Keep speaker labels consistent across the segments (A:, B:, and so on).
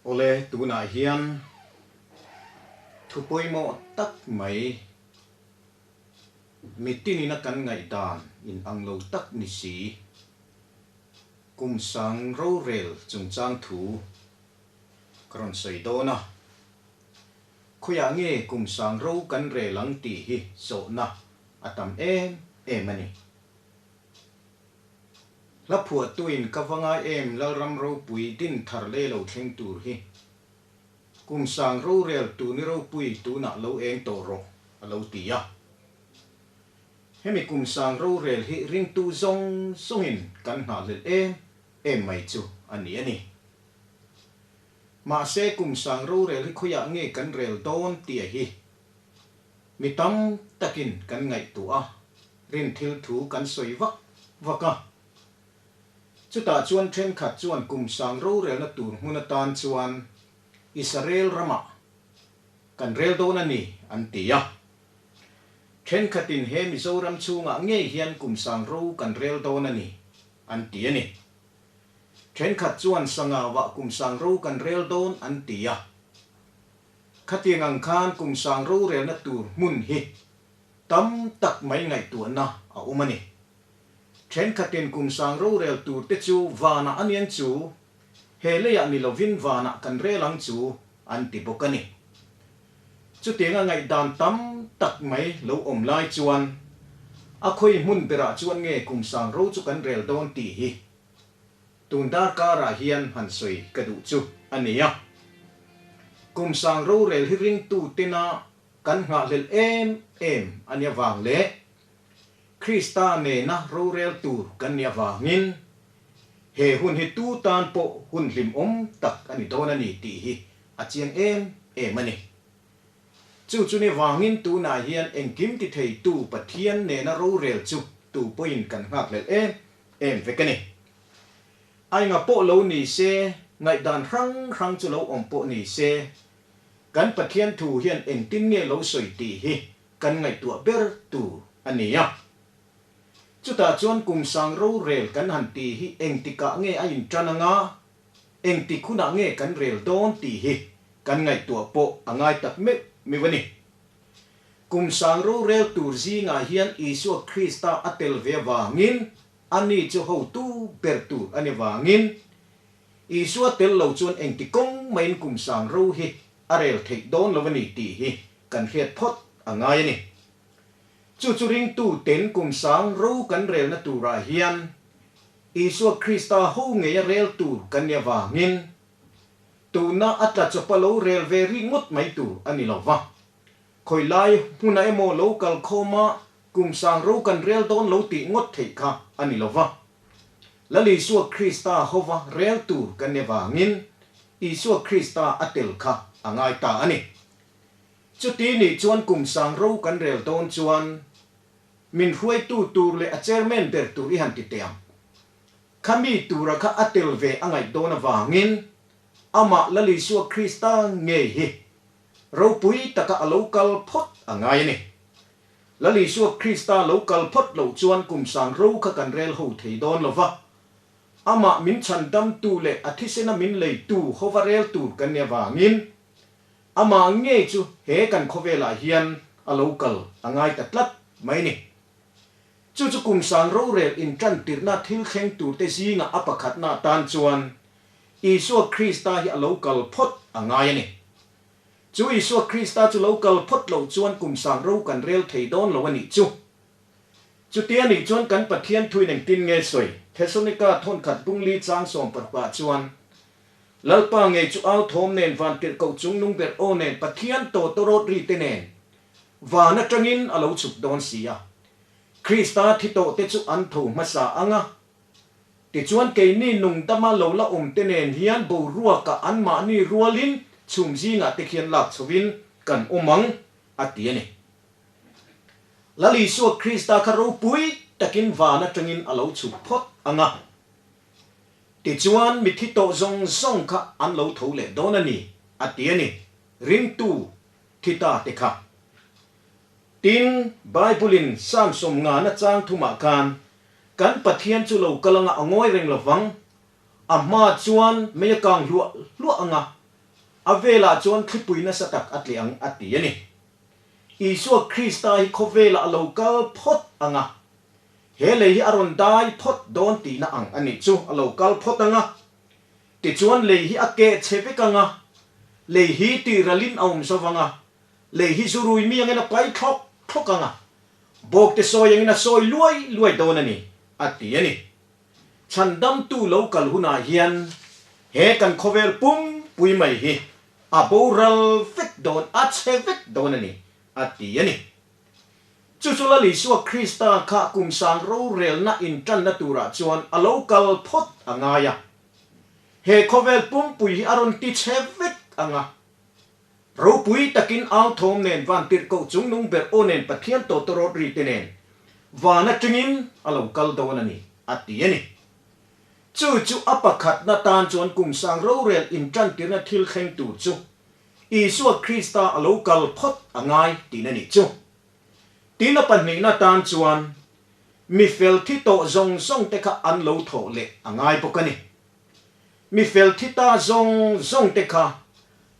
A: Awle, tunah hian thu pawimawh tak mai mitinin a kan ngaihdan in ang lo tak ni si, kum sang rorel chungchang thu ka rawn sawi dawn a. Khawiah nge kum sang ro kan rel ang tih hi zawhna a tam em em a ni. Hla phuahtuin ka va ngai em Lalram ropui din thar le lo thleng tur hi. Kum sang rorel tu ni ropui tunah lo eng tawh rawh a lo ti a. Hemi kum sang rorel hi ringtu zawng zawngin kan nghahhlelh em em mai chu a ni a ni. Mahse kum sang rorel hi khawiah nge kan rel dawn tih hi mi tam takin kan ngaihtuah a. Rin thil thu kan sawi vak vak a. Chutah chuan thenkhat chuan kum sang rorelna tur hmun atan chuan Israel ramah kan rel dawn a ni an ti a. Thenkhatin he Mizoram chhungah ngei hian kum sang ro kan rel dawn a ni an ti a ni. Thenkhat chuan Sangauah kum sang ro kan rel dawn an ti a. Khatiang ang khan kum sang rorelna tur hmun hi Tam tak mai ngaihtuahna a awm a ni. Thenkhatin kum sang rorel tur te chu vanah a niang chu, he leiah ni lovin vanah kan rel ang chu an ti bawk a ni. Chutianga ngaihdan tam tak mai lo awm lai chuan a khawi hmun berah chuan nge kum sang ro chu kan rel dawn tih hi tun darkarah hian han sawi ka duh chu a ni a. Kum sang rorel hi ringtu tena Kan nghahhlelh em em a nia vang leh Krista nena rorel tur kan nia vangin he hun hi tu tan pawh hun hlimawm tak a ni dawn a ni tih hi a chiang em em a ni. Chu chu ni vangin tunah hian engkim ti theitu Pathian nena rorel chu tu pawhin kan nghakhlelh em em vek a ni. Ainga pawh lo ni se, ngaihdan hrang hrang chu lo awm pawh ni se, Kan Pathian thu hian engtin nge lo sawi tih hi kan ngaihtuah ber tur a ni a. Chutah chuan kum sang rorel kan han tih hi engtikah nge a intan anga, engtik hunah nge kan rel dawn tih hi kan ngaihtuah pawh a ngai tak meuh meuh a ni. Kum sang rorel tur zingah hian Isua Krista a tel ve avangin ani chu hotu ber tur a ni vangin Isua tel lo chuan engti kawng maiin kum sang ro hi a rel theih dawn lo a ni tih hi kan hriat phawt a ngai a ni. Chu chu ringtu ten kum sang ro kan relna turah hian Isua Krista ho ngei a rel tur kan ni avangin tuna a tla chawpa lo rel ve ri ngawt mai tur a ni lo va. Khawi lai hmunah emaw lo kal khawma kum sang ro kan rel dawn lo tih ngawt theih kha a ni lo va. Lal Isua Krista hova rel tur kan ni avangin Isua Krista a tel kha a ngai ta a ni. Chuti nih chuan kum sang ro kan rel dawn chuan min hruaitu tur leh a chairman ber tur i han ti teh ang. Kha mi tura kha a tel ve a ngaih dawn avangin amah Lal Isua Krista ngei hi ropui taka a lo kal phawt a ngai a ni. Lal Isua Krista lo kal phawt loh chuan kum sang ro kha kan rel ho thei dawn lo va. Amah min chhandamtu leh a thisena min leitu hova rel tur kan ni avangin amah ngei chu he kan khawvelah hian a lo kal a ngai ta tlat mai ni. Chu chu kum sang rorel intantirhna thil thleng turte zinga a pakhatna atan chuan Isua Krista hi a lo kal phawt a ngai a ni. Chu Isua Krista chu lo kal phawt loh chuan kum sang ro kan rel thei dawn lo a nih chu. Chuti a nih chuan kan Pathian thuin engtin nge sawi? Thesalonika thawnkhat bungli chang sawm parukah chuan, Lalpa ngei chu au thawm nen van tirhkoh chung nung ber aw nen Pathian tawtawrawt ri te nen van atangin a lo chhuk dawn si a. Krista thi tawh te chu an tho hmasa ang a, Tichuan keini nungdama lo la awm te nen hian boruakah anmahni rualin chhum zingah te khian lak chhovin kan awm ang, a ti a ni. Lal Isua Krista kha ropui takin van atangin a lo chhuk phawt ang a. Tichuan mithi tawh zawng zawng kha an lo tho leh dawn a ni, a ti a ni, ringtu thi ta te kha. Tin, Bible-in Psalm sawmngana chang thumah khan Kan Pathian chu lo kal anga a ngawi reng lo vang. A hma chuan mei a kang hluah hluah anga. A velah chuan thlipui nasa tak a tleh ang a ti a ni. Isua Krista hi khawvelah a lo kal phawt ang a, he lei hi a rawn dai phawt dawn tihna ang a nih chu, a lo kal phawt ang a. Tichuan lei hi a keh chhe vek ang a, lei hi tihralin a awm zo vang a, lei hi zurui mi angin a pai thlawk thlawk ang a, bawkte sawi angin a sawi luai luai dawn a ni, a ti a ni. Chhandamtu lo kal hunah hian he kan khawvel pumpui mai hi a boral vek dawn, a chhe vek dawn a ni, a ti a ni. Chu chu Lal Isua Krista kha kum sang rorelna intanna turah chuan a lo kal phawt a ngai a. He khawvel pumpui hi a rawn ti chhe vek ang a. Ropui takin au thawm nen van tirhkoh chungnung ber aw nen Pathian tawtawrawt ri te nen van atangin a lo kal dawn a ni, a ti a ni. Chu chu a pakhatna tan chuan kum sang rorel intantirna thil thleng tur chu Isua Krista a lo kal phawt a ngai tihna nih chu. Tin a pahnihna tan chuan mi fel thi tawh zawng zawng te kha an lo thawh leh a ngai bawk a ni. Mi fel thi ta zawng zawng te kha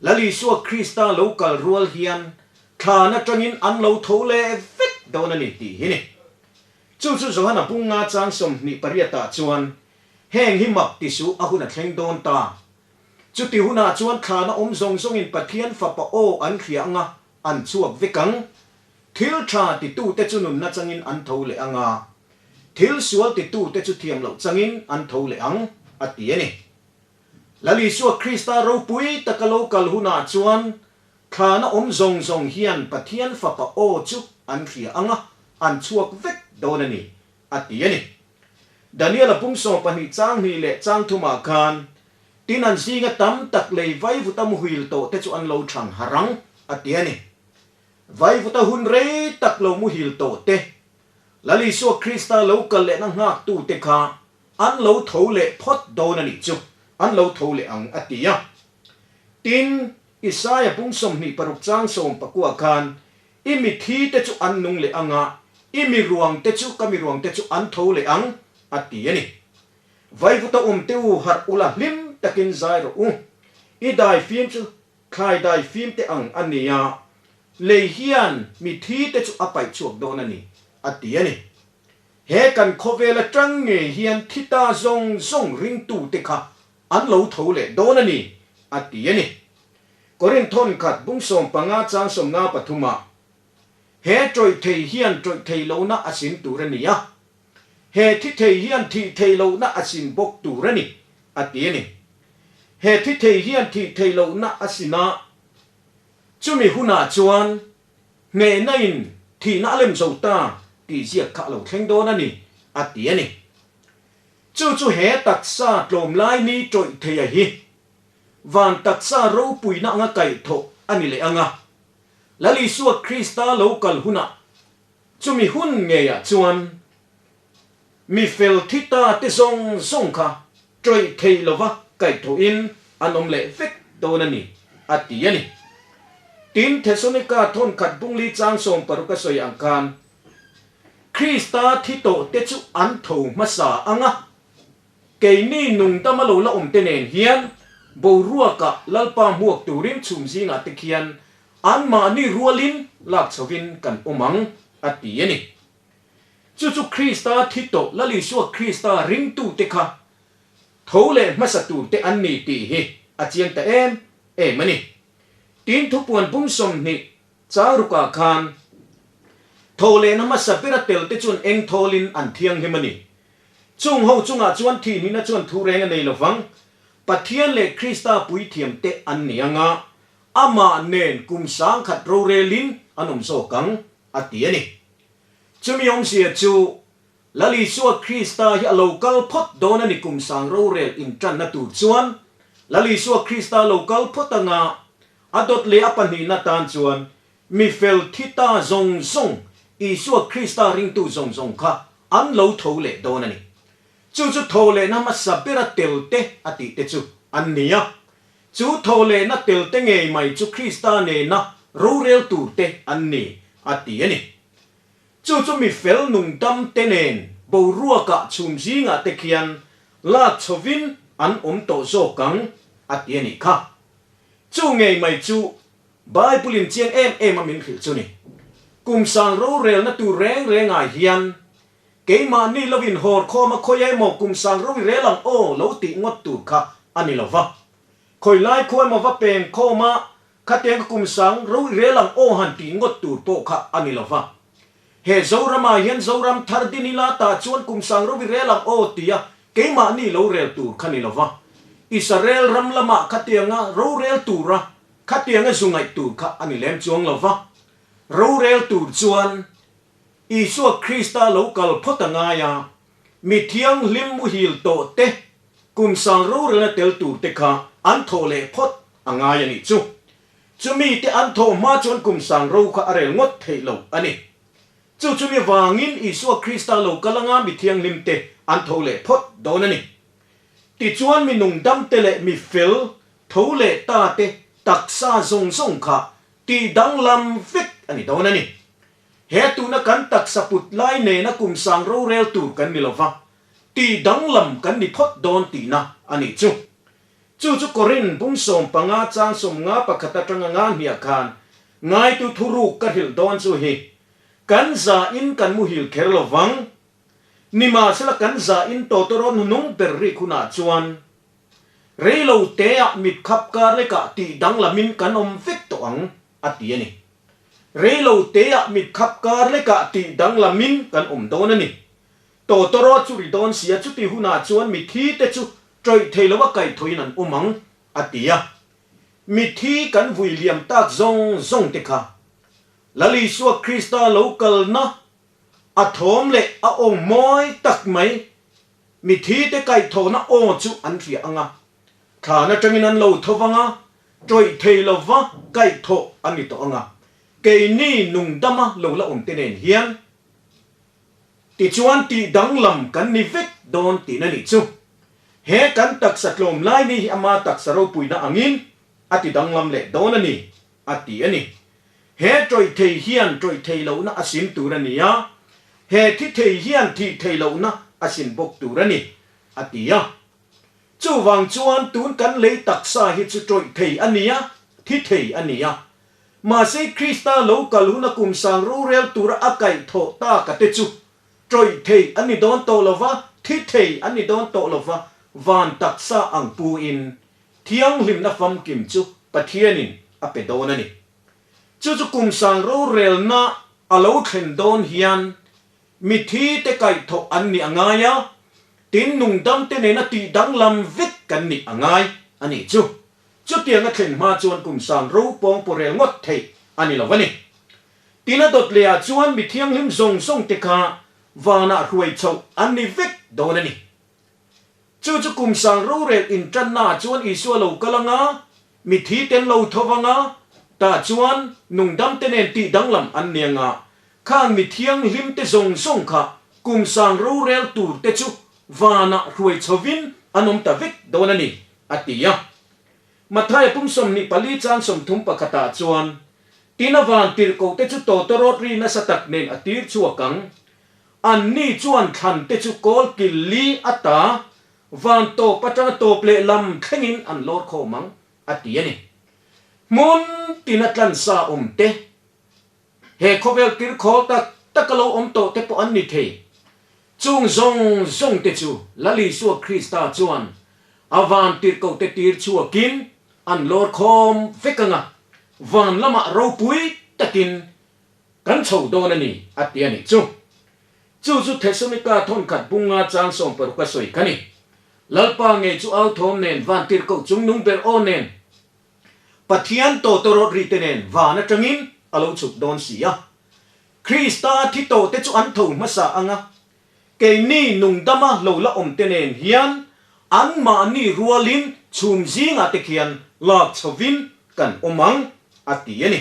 A: Lal Isua Krista lo kal rual hian thlan atangin an lo tho leh vek dawn a ni tih hi ni. Chu chu Johana bunga chang 28 ah chuan heng hi mak ti suh a hun a thleng dawn ta. Chuti hunah chuan thlana awm zawng zawngin Pathian Fapa aw an hria anga an chhuak vek ang. Thil tha titute chu nunna changin an tho leh anga, thil sual titute chu thiam loh changin an tho leh ang, a ti a ni. Lal Isua Krista ropui taka lo kal hunah chuan thlana awm zawng zawng hian Pathian Fapa aw chu an hria anga, an chhuak vek dawn a ni, a ti a ni. Daniela pum 12 chang hnih leh chang thumah khan, Tin an zinga tam tak lei vaivuta muhil tawh te chu an lo thang harh ang, a ti a ni. Vaivuta hun rei tak lo muhil tawh te, Lal Isua Krista lo kal lehna nghaktute kha an lo tho leh phawt dawn a nih chu, an lo tho leh ang, a ti a. Tin, Isaia bung 26 chang 19 khan, I mi thi te chu an nung leh ang a, i mi ruang te chu ka mi ruang te chu an tho leh ang, a ti a ni. Vaivuta awm te u harh ula hlim takin zai rawh u. I dai fim chu thlai dai fim te ang a ni a, lei hian mi thi te chu a paih chhuak dawn a ni, a ti a ni. He kan khawvel atang ngei hian thi ta zawng zawng ringtu te kha an lo tho leh dawn a ni, a ti a ni. Korinthon khat bung 15 chang 53 ah, He tawih thei hian tawih thei lohna a sin tur a ni a, he thi thei hian thih thei lohna a sin bawk tur a ni, a ti a ni. He thi thei hian thih thei lohna a sin a, chumi hunah chuan hnehna in thihna a lem zo ta tih ziak kha a lo thleng dawn a ni, a ti a ni. Chu chu he taksa tlawmlai ni tawih theia hi van taksa ropuina anga kaihthawh a ni leh ang a, Lal Isua Krista lo kal hunah chumi hun ngeiah chuan mi fel thi ta te zawng zawng kha tawih thei lova kaihthawhin an awm leh vek dawn a ni, a ti a ni. Tin, Thesalonika thawnkhat bungli chang 16 a sawi ang khan, Krista thi tawh te chu an tho hmasa ang a, keini nungdama lo la awm te nen hian boruaka Lalpa hmuak turin chhum zingah te khian anmahni rualin lak chhovin kan awm ang, a ti a ni. Chu chu Krista thi tawh Lal Isua Krista ringtute kha tho leh hmasa turte an ni tih hi a chiang ta em em a ni. Tin thupuan bung 20 Chang rukah khan tho lehna hmasa bera tel te chuan eng thawlin an thianghlim a ni. Chung ho chungah chuan thihnihna chuan thu reng a nei lovang. Pathian leh Krista puithiam te an ni anga, amah nen kum 1000 rorelin an awm zawk ang, a ti a ni. Chumi awmzia chu Lal Isua Krista hi a lo kal phawt dawn a ni kum sang rorel intanna tur chuan Lal Isua Krista a lo kal phawt anga a dawt leh a pahnihna tan chuan mi fel thi ta zawng zawng Isua Krista ringtu zawng zawng kha an lo tho leh dawn a ni. Chu chu tho lehna hmasa bera tel te a tih te chu an ni a. Chu tho lehna tel te ngei mai chu Krista nena rorel tur te an ni a ti a ni. Chu chu mi fel nung dam te nen boruakah chhum zingah te khian lak chhovin an awm tawh zawk ang, a ti a nih kha. Chu ngei mai chu Bible-in chiang em em a min hrilh chu ni. Kum sang rorelna tur reng rengah hian keimahni lo inhawr khawm a khawi emaw kum sang ro i rel ang aw lo tih ngawt tur kha a ni lo va. Khawi lai khua emaw va peng khawm a khatiang ka kum sang ro i rel ang aw han tih ngawt tur pawh kha a ni lo va. He Zoramah hian Zoram thar din ila tah chuan kum sang ro i rel ang aw tia keimahni lo rel tur kha ni lo va. Israel ram lamah khatianga rorel tura Khatianga zu ngaih tur kha a ni lem chuang lo va, rorel tur chuan Isua Krista lo kal phawt a ngai a, mi thianghlim muhil tawh te, kum sang rorelna tel tur te kha an thawh leh phawt a ngai a nih chu. Chumi te an thawh hma chuan kum sang ro kha a rel ngawt theih lo a ni. Chu chumi vangin Isua Krista lo kal anga mi thianghlim te an tho leh phawt dawn a ni. Tichuan mi nungdam te leh mi fel Tho leh ta te taksa zawng zawng kha tih danglam vek a ni dawn a ni. He tuna kan taksa put lai nena kum sang rorel tur kan ni lova, tih danglam kan ni phawt dawn tihna a nih chu. Chu chu Korin bung 15 chang 51 atanga nga hniah khan ngaitu thuruk ka hrilh dawn chu hi, Kan za in kan muhil kher lovang, nimahsela kan za in tawtawrawn hnung ber rik hunah chuan Rei lo teah mit khap kar lekah tih danglamin kan awm vek tawh ang, a ti a ni. Rei lo teah mit khap kar lekah tih danglamin kan awm dawn a ni. Tawtawraw chu ri dawn sia chuti hunah chuan mithi te chu ṭawih thei lova kaihthawhin an awm ang, a ti a. Mithi kan vui liam tak zawng zawng te kha Lal Isua Krista lo kalna a thawm leh a aw mawi tak mai Mithi te kaihthawhna aw chu an hria ang a, thlan atangin an lo tho vang a, tawih thei lova kaihthawh a ni tawh ang a, keini nungdama lo la awm te nen hian tichuan tih danglam kan ni vek dawn tihna nih chu. He kan taksa tlawm lai ni hi ama taksa ropuina angin a ti danglam leh dawn a ni, a ti a ni. He tawih thei hian tawih thei lohna a sim tur a ni a, he thi thei hian thih thei lohna a sim bawk tur a ni, a ti a. Chuvang chuan tun kan lei taksa hi chu tawih thei a ni a, thi thei a ni a. Mahse Krista lo kal huna kum sang rorel tura a kaih thawh taka te chu tawih thei a ni dawn tawh lova, thi thei a ni dawn tawh lova, van taksa ang pu in Thianghlimna famkim chu Pathianin a pe dawn a ni. Chu chu kum sang rorelna a lo thlen dawn hian mithi te kaihthawh an nih a ngai a, tin nungdamte nena tih danglam vek kan nih a ngai a nih chu. Chutiang a thlen hma chuan kum sang ro pawng pawrel ngawt theih a ni lo a ni. Tin a dawt lehah chuan mi thianghlim zawng zawng te kha vanah hruai chhoh an ni vek dawn a ni. Chu chu kum sang rorel intannaah chuan Isua lo kal anga, mithi ten lo tho vanga, tah chuan nungdamte nen tih danglam an ni anga, khang mi thianghlimte zawng zawng kha kum sang rorel turte chu vanah hruai chhovin an awm ta vek dawn a ni, a ti a. Mathaia pum 24 chang 30 pakhatah chuan, Tin a van tirhkohte chu tawtawrawt ri nasa tak nen a tir chhuak ang, Anni chuan thlan te chu kawl kil li a ta, van tawp atanga tawp leh lam thlengin an lawr khawm ang, a ti a ni. Hmun tina tlansa awm te, he khawvel tirkhawl tak taka lo awm tawh te pawh an ni thei. Chung zawng zawng te chu Lal Isua Krista chuan a van tirhkoh te tir chhuakin an lawr khawm vek anga, van lamah ropui takin Kan chho dawn a ni, a ti a nih chu. Chu chu Thesalonika thawnkhat bunga chang 60 a sawi kha ni. Lalpa ngei chu au thawm nen van tirhkoh chung nung ber aw nen Pathian tawtawrawt ri te nen van atangin a lo chhuk dawn si a. Krista thi tawh te chu an tho hmasa anga keini nungdama lo la awm te nen hian anmahni rualin chhum zingah te khian lak chhovin kan awm ang, a ti a ni.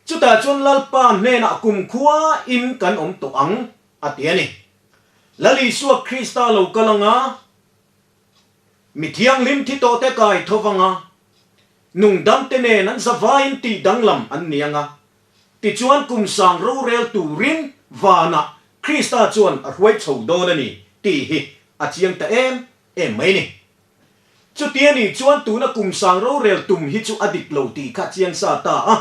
A: Chutah chuan Lalpa hnenah kumkhua in kan awm tawh ang, a ti a ni. Lal Isua Krista lo kal anga, mi thianghlim thi tawhte kai tho vanga, nungdamte nen an zavaiin tih danglam an ni anga, tichuan kum sang rorel turin vanah Krista chuan a hruai chho dawn a ni tih hi a chiang ta em em mai ni. Chuti a nih chuan tuna kum sang rorel tum hi chu a dik lo tih kha chiang sa ta a.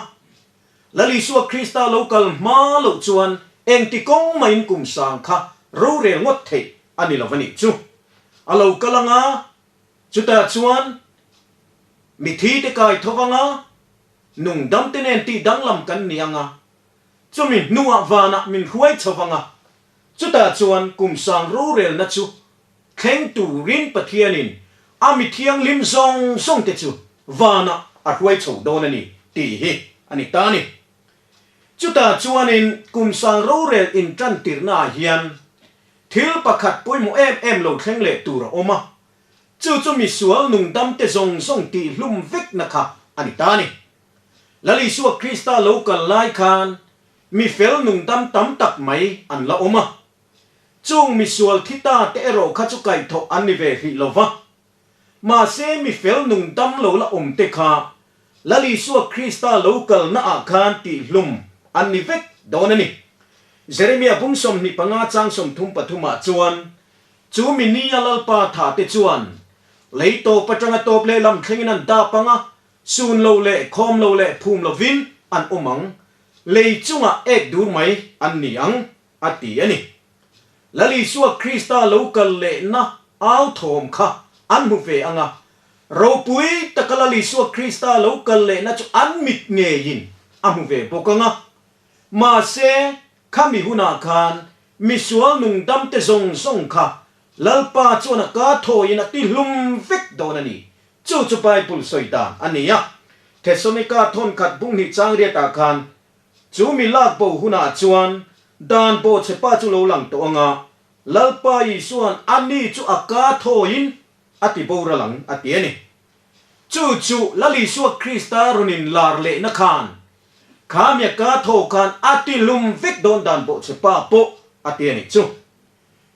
A: Lal Isua Krista lo kal hma loh chuan engti kawng mahin kum sang kha rorel ngawt theih a ni lo a nih chu. A lo kal anga, chutah chuan mithi te kai tho anga, nungdam te nen tih danglam kan ni anga, chumi hnuah vanah min hruai chho anga, chutah chuan kum sang rorelna chu Thleng turin Pathianin a mi thianghlim zawng zawngte chu vanah a hruai chho dawn a ni tih hi a ni ta a ni. Chutah chuanin kum sang rorel intantirnaah hian thil pakhat pawimawh em em lo thleng leh tur a awm a, chu chu misual nungdamte zawng zawng tihhlum vekna kha a ni ta a ni. Lal Isua Krista lo kal lai khan mi fel nungdam tam tak mai an la awm a. Chung misual thi ta te erawh kha chu kaihthawh an ni ve hrih lo va. Mahse mi fel nung dam lo la awm te kha Lal Isua Krista lo kalna ah khan tihhlum an ni vek dawn a ni. Jeremia bung 25 chang 33 ah chuan chu mi nia Lalpa tha te chuan lei tawp atanga tawp lehlam thlengin an dap ang a, sun lo leh khawm lo leh phum lovin an awm ang, lei chungah ek dur mai an ni ang. a ti a ni. Lal Isua Krista lo kal lehna au thawm kha an hmu ve ang a, ropui taka Lal Isua Krista lo kal lehna chu an mit ngeiin a hmu ve bawk ang a. Mahse, khami hunah khan misual nungdamte zawng zawng kha Lalpa chuan a ka thawiin a tihlum vek dawn a ni. Chu chu Bible sawi dan a ni a. Thesalonika thawnkhat bunghnih chang riatah khan Chu mi lak bo hunah chuan dan bawhchhe pa chu lo lang tawh anga Lalpa Isua'n a ni chu a ka thawiin a ti boral ang a ti a ni. Chu chu Lal Isua Krista rawn inlar lehna khan kha mi a ka thaw khan a ti lum vek dawn dan bawhchhe pa pawh a ti a ni chu.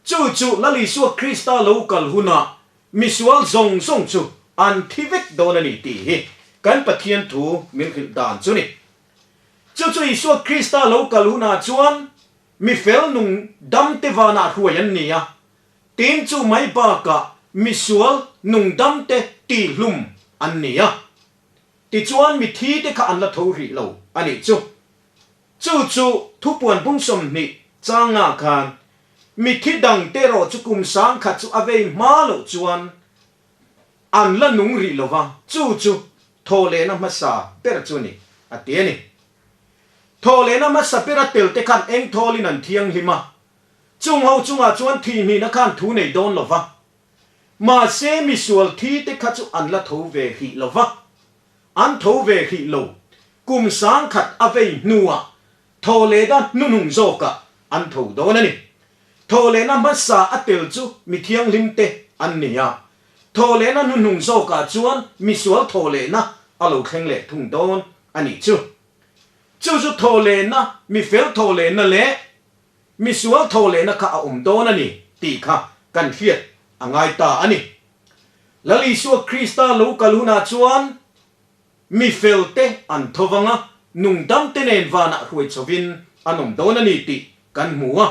A: Chu chu Lal Isua Krista lo kal hunah misual zawng zawng chu an thi vek dawn a ni tih hi kan Pathian thu min hrilh dan chu ni. Chu chu Isua Krista lo kal hunah chuan mi fel nung damte vanah hruai an ni a, tin chu mai bakah mi sual nung damte tihhlum an ni a. Tichuan mi thite kha an la tho rih lo a nih chu. Chu chu thupuan bung 20 changah khan mi thi dangte erawh chu kum 1000 chu a vei hma loh chuan An la nung rih lo va, chu chu thawhlehna hmasa ber chu a ni, a ti a ni. Thawhlehna hmasa bera telte khan eng thawlin an thianghlim a, chung ho chungah chuan thihhnihna khan thu nei dawn lo va. Mahse misual thite kha chu an la tho ve hrih lo va, an tho ve hrih lo, kum 1000 a vei hnuah thawhlehna hnuhnung zawkah an tho dawn a ni. Thawhlehna hmasa a tel chu mi thianghlimte an ni a, thawhlehna hnuhnung zawkah chuan misual thawhlehna a lo thleng leh thung dawn a nih chu. Chu chu thawhlehna, mifel thawhlehna leh misual thawhlehna kha a awm dawn a ni tih kha kan hriat a ngai ta a ni. Lal Isua Krista lo kal hunah chuan Mi felte an tho vang a, nungdamte nen vanah hruai chhovin an awm dawn a ni tih kan hmu a.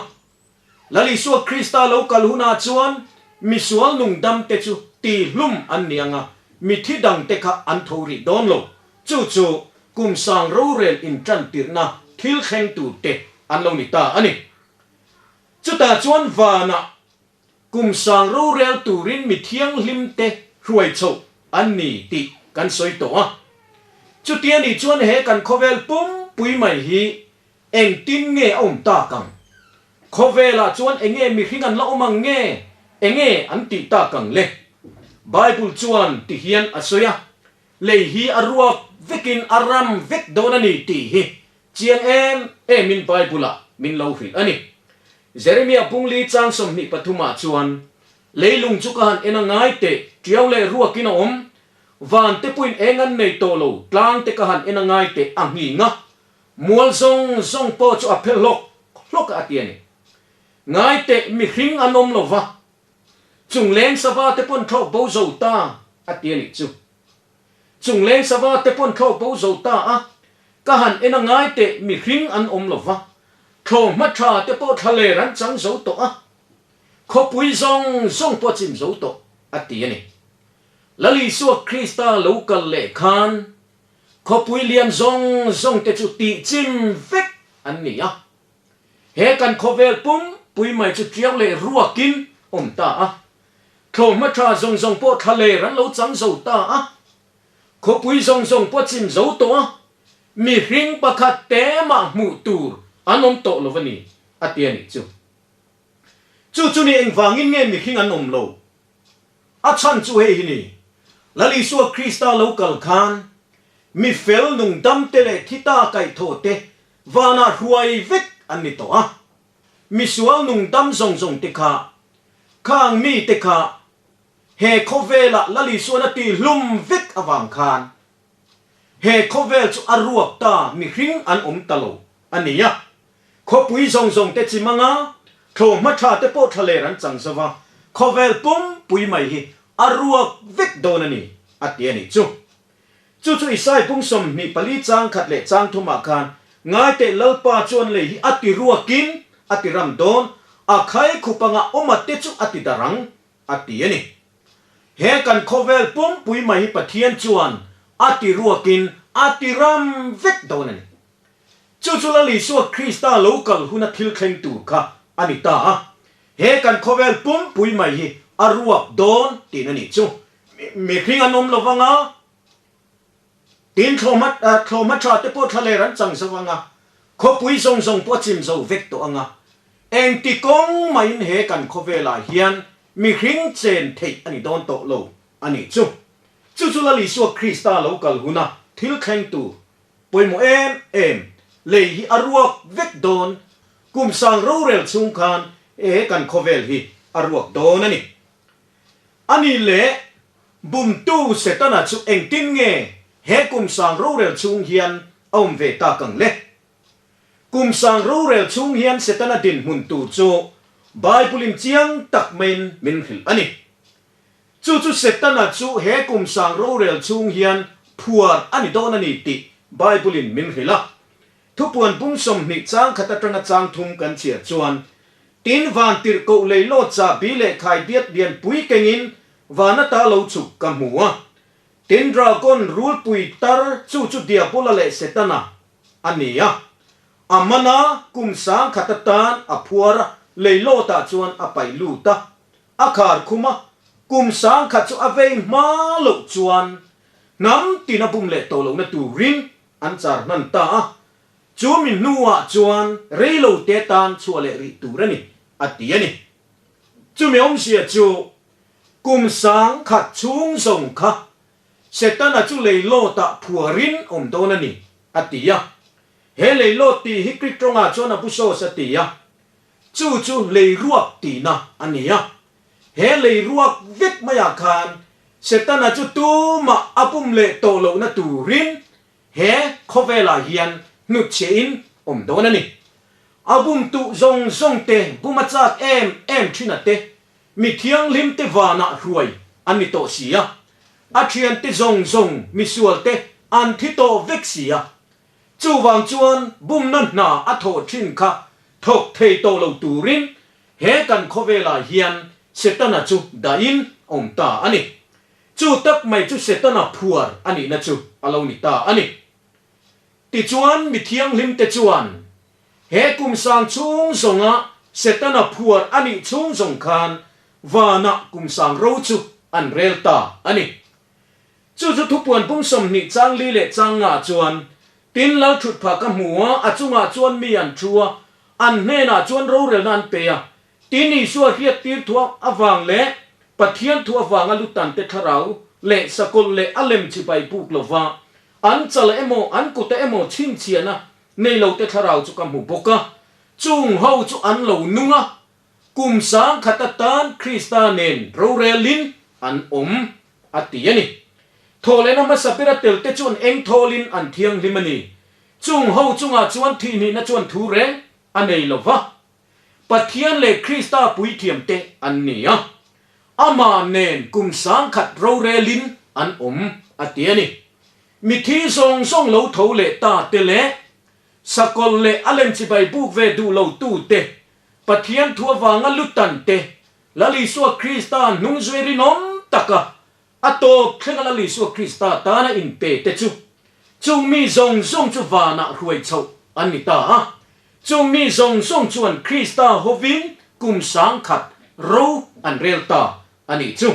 A: Lal Isua Krista lo kal hunah chuan misual nungdamte chu tihlum an ni ang a, mithi dangte kha an tho rih dawn lo. Chu chu kum sang rorel intantirhna thil thleng turte an lo ni ta a ni. Chutah chuan vanah Kum sang rorel turin mi thianghlimte hruai chhoh an ni tih kan sawi tawh a. Chutia nih chuan he kan khawvel pumpui mai hi engtin nge a awm tak ang? Khawvelah chuan enge mihring an la awm ang nge enge an tih tak ang le? Bible chuan ti hian a sawi a, lei hi a ruak vekin a ram vek dawn a ni tih hi Chiang em emin Bible-ah min lo hrilh a ni. Jeremia pungli chang 23 ah chuan, Leilung chu ka han en a ngai teh, tiau leh ruakin a awm, van te puin eng an nei tawh lo, tlang te ka han en a ngai teh a nghing a, mual zawng zawng pawh chu a phel hlawk hlawk a ti a ni. Ngai teh mihring an awm lo va, chung leng sava te pawn thlawk bo zo ta a ti a nih chu. Chung leng sava te pawn thlawk bo zo ta a, ka han en a ngai teh mihring an awm lo va, thlawh hma tha te pawh thlaler an chang zo tawh a, khawpui zawng zawng pawh a chim zo tawh a ti a ni. Lal Isua Krista lo kal leh khan khawpui lian zawng zawng te chu tihchim vek an ni a. He kan khawvel pumpui mai chu tiau leh ruakin awm ta a. Thlawhhma tha zawng zawng pawh thla ler an lo chang zo ta a. Khawpui zawng zawng pawh chim zo tawh a, mihring pakhat te mah hmuh tur an awm tawh lo a ni, a ti a nih chu. Chu chu ni engvangin nge mihring an awm lo? A chhan chu hei hi ni, Lal Isua Krista lo kal khan mi fel nung dam te leh thi ta kaihthawh te vanah hruai vek an ni tawh a. Misual nung dam zawng zawng te kha, khang mi te kha He khawvelah Lal Isuan a tihhlum vek avang khan he khawvel chu a ruak ta mihring an awm ta lo a ni a. Khawpui zawng zawng te chim anga thlawhhma tha te pawh thlaler an chang zo va, khawvel pumpui mai hi a ruak vek dawn a ni a ti a nih chu. Chu chu Isai pung 24 chang khat leh chang thumah khan ngaiteh Lalpa chuan lei hi a ti ruakin a ti ram dawn, a khai khup anga awma te chu a ti darang a ti a ni. He kan khawvel pumpui mai hi Pathian chuan a ti ruakin a ti ram vek dawn a ni. Chu chu Lal Isua Krista lo kal huna thil thleng tur kha a ni ta a. He kan khawvel pumpui mai hi a ruak dawn tiin a nih chu. Mihring an awm lo vang a, Tin, thlawhma thlawhma tha te pawh thlaler an chang zo ang a, khawpui zawng zawng pawh a chim zo vek tawh ang a. Engti kawng maiin he kan khawvelah hian mihring chen theih a ni dawn tawh lo a nih chu. Chu chu Lal Isua Krista lo kal huna thil thleng tur pawimawh em em lei hi a ruak vek dawn, kum sang rorel chhung khan he kan khawvel hi a ruak dawn a ni. A nih leh, bumtu Setana chu engtin nge he kum sang rorel chhung hian a awm ve tak ang le? Kum sang rorel chhung hian Setana dinhmun tur chu Bible-in chiang tak maiin min hrilh a ni. Chu chu Setana chu he kum sang rorel chhung hian phuar a ni dawn a ni tih Bible-in min hrilh a. Thupuan pung 20 chang khat atanga chang thum kan chhiar chuan, Tin van tirhkoh leilawt chahbi leh khaidiat lian pui kengin van ata lo chhuk ka hmu a. Tin dragon rulpui tar chu chu Diabola leh Setana a ni a. A mana kum 1000 atan a phuar a, leilawtah chuan a paih lut a. A khar khum a, kum 1000 chu a vei hma loh chuan hnam tin a bum leh tawh lohna turin an char hnan ta a. Chu mi hnuah chuan reilo te tan chhuah leh rih tur a ni, a ti a ni. Chumi awmzia chu kum 1000 chhung zawng kha Setana chu leilawtah phuarin awm dawn a ni, a ti a. He leilawt tih hi Greek tawngah chuan abusos a ti a, chu chu leiruak tihna a ni a. He leiruak vek maiah khan Setana chu tumah a pum leh tawh lohna turin He khawvelah hian hnutchhiahin awm dawn a ni. A bum tuh zawng zawng te bum a chak em em thin a te, mi thianghlim te vanah hruai an ni tawh si a. A thian te zawng zawng misual te an thi tawh vek si a. Chuvang chuan bumna hna a thawh thin kha thawk thei tawh lo turin he kan khawvelah hian Setana chu dahin awm ta a ni. Chu tak mai chu Setana phuar a nihna chu a lo ni ta a ni. Tichuan, mi thianghlimte chuan he kum sang chhung zawnga Setana phuar a nih chhung zawng khan vanah kum sang ro chu an rel ta a ni. Chu chu thupuan pung 20 chang li leh chang nga chuan, Tin, lal thut phah ka hmu a, a chungah chuan mi an thu a, an hnenah chuan rorelna an pe a, Tin, Isua hriattir thu avang leh Pathian thu avanga lutante thlarau leh sakawlh leh a lem chibai buk lova an chala emaw an kuta emaw chhinchhiahna nei lote thlarau chu ka hmu bawk a. Chung ho chu an lo nung a, kum 1000 atan Krista nen rorelin an awm, a ti a ni. Thawhlehna hmasa bera telte chuan eng thawlin an thianghlim a ni. Chung ho chungah chuan thihnihna chuan thu reng a nei lova. Pathian leh Krista puithiamte an ni a, amah nen kum 1000 rorelin an awm, a ti a ni. Mithi zawng zawng lo tho leh ta te leh sakawlh leh a lem chibai buk ve duh lo tu te, Pathian thu avanga lutan te, Lal Isua Krista hnung zui rinawm taka. A tawp thlenga Lal Isua Krista tana inpe te chu chung mi zawng zawng chu vanah hruai chhoh an ni ta a. Chung mi zawng zawng chuan Krista hovin kum 1000 ro an rel ta a nih chu.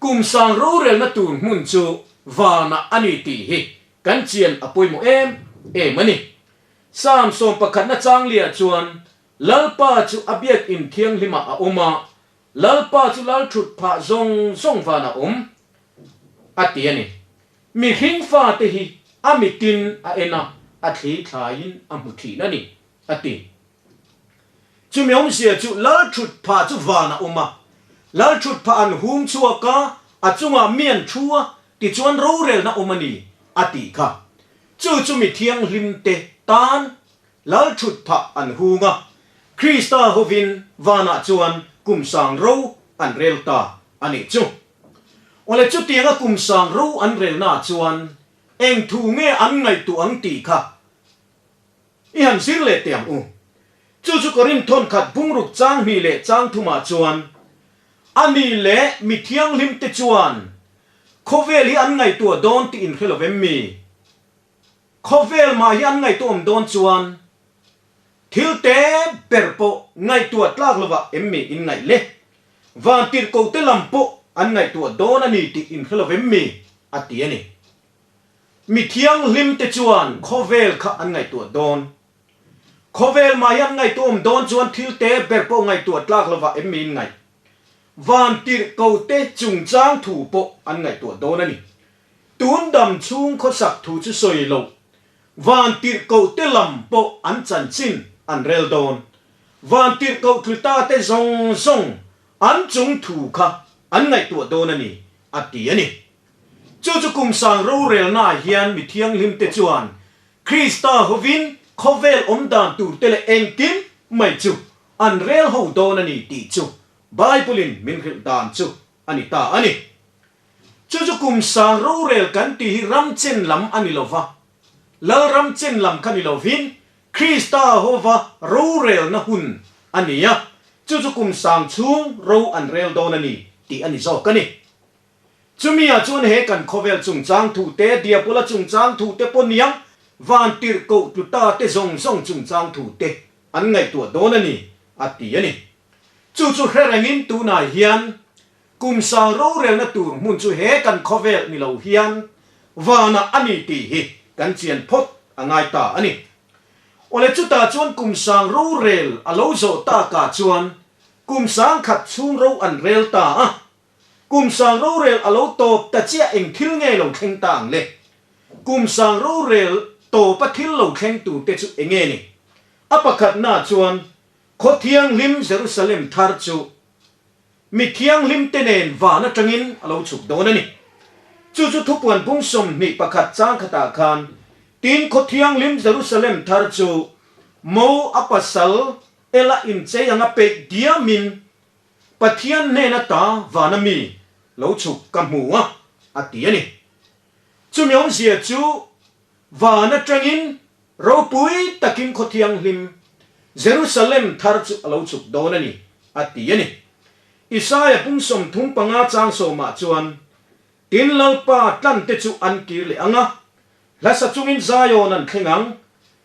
A: Kum sang rorelna tur hmun chu vanah a ni tih hi kan chian a pawimawh em em a ni. Psalm sawmpakhatna changliah chuan Lalpa chu a biakinn thianghlimah a awm a, Lalpa chu lal thut phah zawng zawng van a awm, a ti a ni. Mihring fate hi a mitin a en a, a thli thlaiin a hmu thin a ni, a ti. Chumi awmzia chu lal thut phah chu van a awm a, lal thut phah an hung chhuak a, a chungah mi an thu a, tichuan rorelna awm a ni, a tih kha. Chu chu mi thianghlimte tan Lal thut phah an hung a, Krista hovin vanah chuan kum sang ro an rel ta a nih chu. Awle chutianga kum sang ro an relnaah chuan eng thu nge an ngaihtuah ang tih kha i han zir leh teh ang u. Chu chu Korinth thawnkhat bungruk chang hnih leh chang thumah chuan a ni leh mi thianghlimte chuan khawvel hi an ngaihtuah dawn tih inhre lo vem mi? Khawvel mah hi an ngaihtuahawm dawn chuan thil te ber pawh ngaihtuah tlak lovah em mi in ngaih le? Vantirhkohte lam pawh an ngaihtuah dawn a ni tih in hre lo vem mi? a ti a ni. Mi thianghlim te chuan khawvel kha an ngaihtuah dawn. Khawvel mah hi an ngaihtuahawm dawn chuan thil te ber pawh ngaihtuah tlak lovah em mi in ngaih? Vantirhkohte chungchang thu pawh an ngaihtuah dawn a ni. Tun dam chhung khawsak thu chu sawi lo, vantirhkohte lam pawh an chanchin an rel dawn. Vantirhkoh tluta te zawng zawng an chung thu kha an ngaihtuah dawn a ni, a ti a ni. Chu chu kum sang rorelnaah hian mi thianghlimte chuan Krista hovin khawvel awm dan turte leh engkim mai chu an rel ho dawn a ni tih chu Bible-in min hrilh dan chu a ni ta a ni. Chu chu kum sang rorel kan tih hi ram chen lam a ni lo va, Lal ram chen lam kha ni lovin Krista hova rorelna hun a ni a, chu chu kum sang chhung ro an rel dawn a ni tih a ni zawk a ni. Chumi ah chuan he kan khawvel chungchang thute, Diabola chungchang thute pawh niang, vantirhkoh tluta te zawng zawng chungchang thute an ngaihtuah dawn a ni a ti a ni. Chu chu hre rengin tunah hian Kum sang rorelna tur hmun chu he kan khawvel ni lo hian vanah a ni tih hi kan chian phawt a ngai ta a ni. Awle chutah chuan kum sang rorel a lo zawh takah chuan kum 1000 chhung ro an rel ta a. Kum sang rorel a lo tawp ta chiah eng thil nge lo thleng ta ang le? Kum sang rorel tawpa thil lo thleng tur te chu eng nge ni? A pakhatnaah chuan khaw thianghlim Jerusalem thar chu Mi thianghlimte nen van atangin a lo chhuk dawn a ni. Chu chu thupuan bung 21 chang khatah khan, Tin khaw thianghlim Jerusalem thar chu mo a pasal ela inchei anga peih diamin Pathian hnen ata vana mi lo chhuk ka hmu a, a ti a ni. Chumi awmzia chu van atangin Ropui takin khaw thianghlim, Jerusalem thar chu a lo chhuk dawn a ni, a ti a ni. Isaia pum 35 chang sawmah chuan, Tin Lalpa tlante chu an kir leh ang a, hlasa chungin Zion an thleng ang,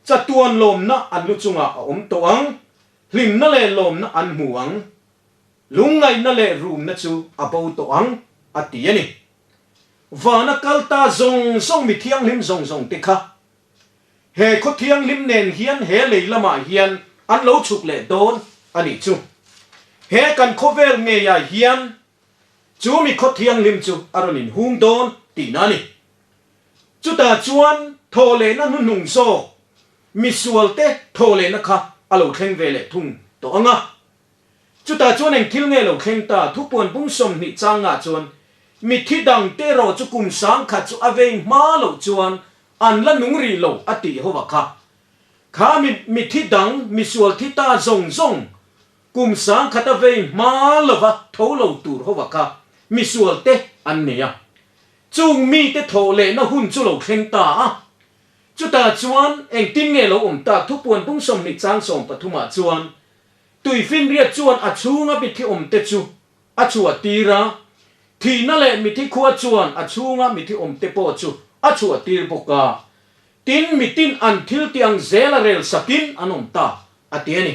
A: chatuan lawmna an lu chungah a awm tawh ang, hlimna leh lawmna an hmu ang, lungngaihna leh rumna chu a bo tawh ang, a ti a ni. Vana kal ta zawng zawng mi thianghlim zawng zawng te kha He khaw thianghlim nen hian he lei lamah hian an lo chhuk leh dawn a nih chu. He kan khawvel ngeiah hian chu mi khaw thianghlim chu a rawn inhung dawn tihna a ni. Chutah chuan thawhlehna hnuhnung zawk misualte thawhlehna kha a lo thleng ve leh thung tawh ang a. Chutah chuan eng thil nge lo thleng ta? Thupuan bung 20 changah chuan mithi dangte erawh chu kum 1000 chu a vei hma loh chuan an la nung rih lo a tih ho a kha. Kha mi mithi dang misual thi ta zawng zawng kum 1000 a vei hma lova tho lo tur ho a kha misual te an nei a. Chung mite thawh lehna hun chu lo thleng ta a. Chutah chuan engtin nge lo awm tak? Thupuan bung 20 chang 13 ah chuan Tuifinriat chuan a chhunga mithi awmte chu a chhuah tir a. Thihna leh mithi khua chuan a chhunga mithi awmte pawh chu a chhuahtir bawk a. Tin, mitin an thil tih ang zela rel sakin an awm ta, a ti a ni.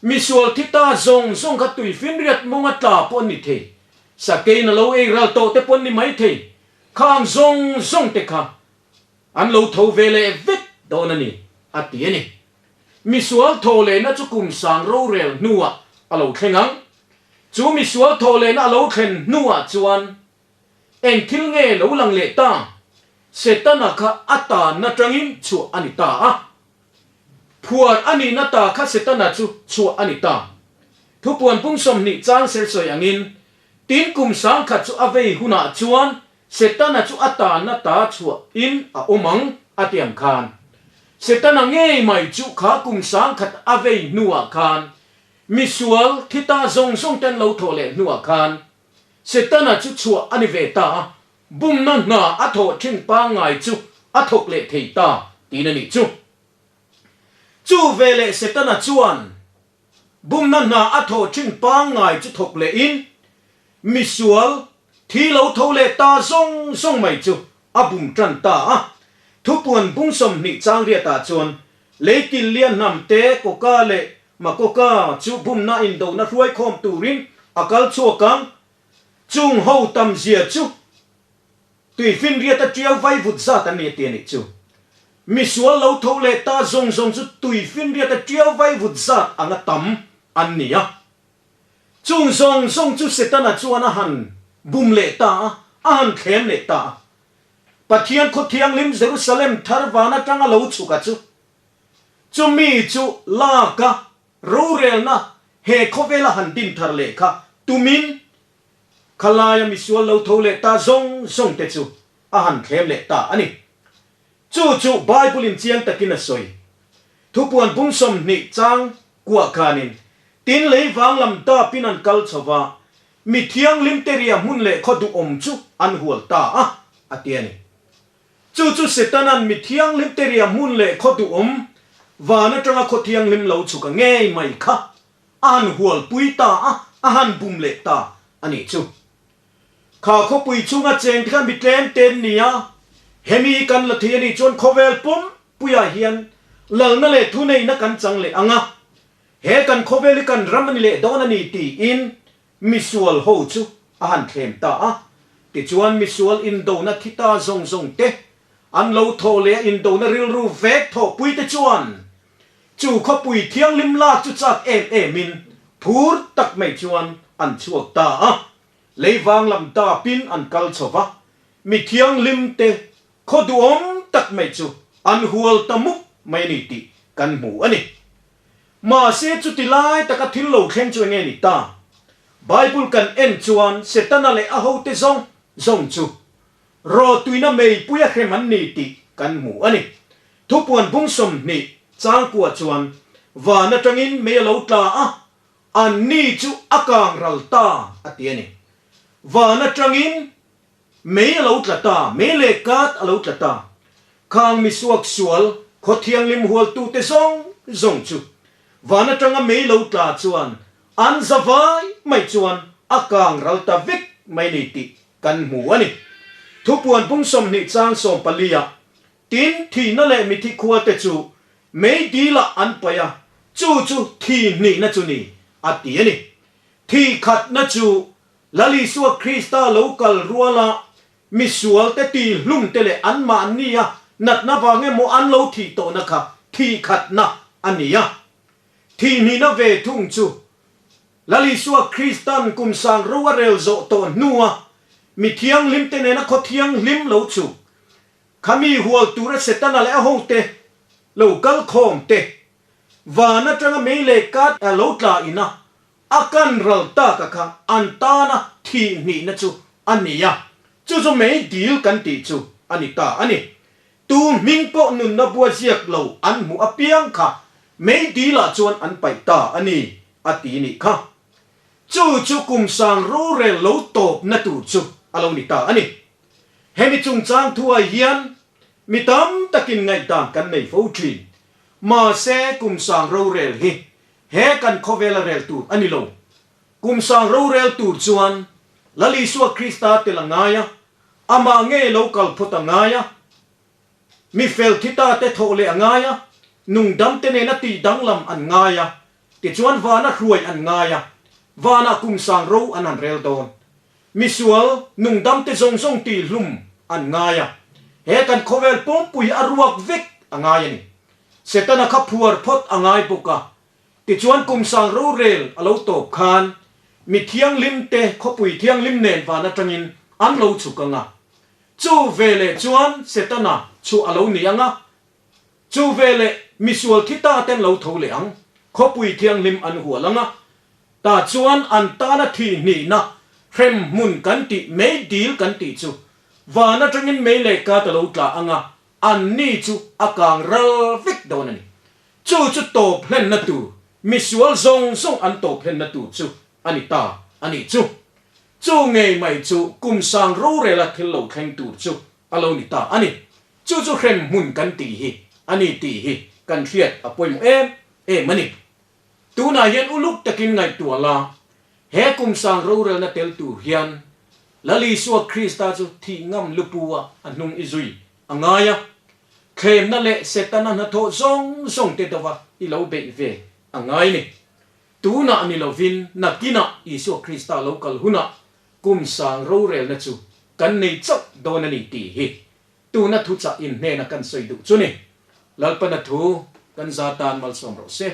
A: Misual thi ta zawng zawng kha tuifinriat mawnga tla pawh an ni thei. Sakeiin a lo ei ral tawh te pawh an ni mai thei. Khang zawng zawng te kha an lo tho ve leh vek dawn a ni, a ti a ni. Misual thaw lehna chu kum sang rorel hnuah a lo thleng ang. Chu misual thaw lehna a lo thlen hnuah chuan eng thil nge lo lang leh ta? Setana kha a tanna tangin chhuah a ni ta a. Phuar a nihna ta kha Setana chu chhuah a ni ta. Thupuan pung 20 chang ser sawi angin, tin kum 1000 chu a vei hunah chuan Setana chu a tanna ta chhuah in a awm ang a ti ang khan. Setana ngei mai chu kha kum 1000 a vei hnuah khan misual thi ta zawng zawng te an lo thawh leh hnuah khan Setana chu chhuah a ni ve ta a, bumna hna a thawh thin pangngai chu a thawk leh thei ta tiin a nih chu. Chu veleh Setana chuan bumna hna a thawh thin pangngai chu thawk lehin misual thi lo tho leh ta zawng zawng mai chu a bum tan ta a. Thupuan bung 20 chang riatah chuan leikil lian hnam te Koka leh Makoka chu bumna indona hruaikhawm turin a kal chhuak ang. Chung ho tam zia chu tuifinriat a tiau vai vut zat an ni a ti a nih chu. Misual lo tho leh ta zawng zawng chu tuifinriat a tiau vai vut zat anga tam an ni a. Chung zawng zawng chu Setana chuan a han bum leh ta a, a han thlem leh ta a. Pathian khaw thianghlim Jerusalem thar van atanga lo chhuk a chu. Chumi chu lak a rorelna he khawvela han din thar leh kha tumin khalaia misual lo tho leh ta zawng zawng te chu a han thlem leh ta a ni. Chu chu Bible in chiang takin a sawi. Thupuan bung 20 chang kuah khanin tin lei vang lam dapin an kal chho va, mi thianghlim te ria hmun leh khaw duhawm chu an hual ta a, a ti a ni. Chu chu Setana'n mi thianghlim te ria hmun leh khaw duhawm van atanga khaw thianghlim lo chhuk a ngei mai kha a han hualpui ta a, a han bum leh ta a nih chu. Kha khawpui chhunga cheng te khan mi tlem te an ni a, hemi kan la thei a nih chuan khawvel pum puiah hian lalna leh thuneihna kan chang leh ang a, he kan khawvel hi kan ram a ni leh dawn a ni tiin misual ho chu a han thlem ta a. Tichuan misual indona thi ta zawng zawng te, an lo thawh leh a indona rilru vek thawhpui te chuan chu khawpui thianghlim lak chu chak em emin phur tak mai chuan an chhuak ta a. Lei vang lam dapin an kal chho va, mi thianghlim te khaw duhawm tak mai chu an hual ta mup mai a ni tih kan hmu a ni. Mahse chuti lai taka thil lo thleng chu enge ni ta? Bible kan en chuan Setana leh a hote zawng zawng chu rawtuina meipui a hrem an ni tih kan hmu a ni. Thupuan bung 20 changkua chuan van atangin mei a lo tla a, Anni chu a kang ral ta, a ti a ni. Van atangin mei a lo tla ta, mei leh kat a lo tla ta. Khang mi suak sual, khaw thianghlim hualtute zawng zawng chu van atanga mei lo tla chuan an za vai mai chuan a kang ral ta vek mai ni tih kan hmu a ni. Thupuan bung 20 chang 14 ah Tin, thihna leh mithi khuate chu mei dilah an paih a, chu chu thi hnihna chu ni, a ti a ni. Thi khatna chu Lal Isua Krista lo kal ruala misualte tihlumte leh anmahnia natna vang emaw an lo thih tawhna kha thi khatna a ni a. Thi hnihna ve thung chu Lal Isua Kristan kum sang ro a rel zawh tawh hnua mi thianghlimte nena khaw thianghlim lo chhuk Khami hual tura Setana leh a hote lo kal khawm te, van atanga mei leh kat a lo tla ina a kan ral tak a kha an tana thih hnihna chu a ni a, chu chu mei dil kan tih chu a ni ta a ni. Tu hming pawh nunna bua ziak lo an hmuh apiang kha mei dilah chuan an paih ta a ni a ti nih kha. Chu chu kum sang rorel lo tawpna tur chu a lo ni ta a ni. Hemi chungchang thuah hian mi tam takin ngaihdan kan nei fo thin. Mahse, kum sang rorel hi he kan khawvela rel tur a ni lo. Kum sang rorel tur chuan Lal Isua Krista tel a ngai a, amah ngei lo kal phawt a ngai a, mi fel thi ta te thawh leh a ngai a, nungdam te nena tih danglam an ngai a, tichuan vana hruai an ngai a, vanah kum sang ro an han rel dawn. Misual nungdam te zawng zawng tih hlum an ngai a, he kan khawvel pumpui a ruak vek a ngai a ni. Setana kha phuar phawt a ngai bawk a, tichuan kum sang rorel a lo tawp khan mi thianghlim te khawpui thianghlim nen van atangin an lo chhuk ang a. Chu veleh chuan Setana chu a lo ni ang a, chu veleh misual thi ta ten lo tho leh ang, khawpui thianghlim an hual ang a, tah chuan an tana thi hnihna hrem hmun kan tih mei dil kan tih chu van atangin mei leh kat a lo tla ang a, an ni chu a kang ral vek dawn a ni. Chu chu tawp hlenna tur, misual zawng zawng an tawp hlenna tur chu a ni ta a nih chu. Chu ngei mai chu kum sang rorela thil lo thleng tur chu a lo ni ta a ni. Chu chu hrem hmun kan tih hi a ni tih hi kan hriat a pawimawh em em a ni. Tunah hian uluk takin ngaihtuah la, he kum sang rorelna tel tur hian Lal Isua Krista chu thih ngam lupu a a hnung i zui a ngai a, thlemna leh Setana hnathawh zawng zawng te dova i lo beih ve a ngai ni. Tunah ni lovin nakinah Isua Krista lo kal hunah kum sang rorelna chu kan nei chauh dawn a ni tih hi tuna thuchah inhnena kan sawi duh chu ni. Lalpana thu kan za tan malsawm rawh se.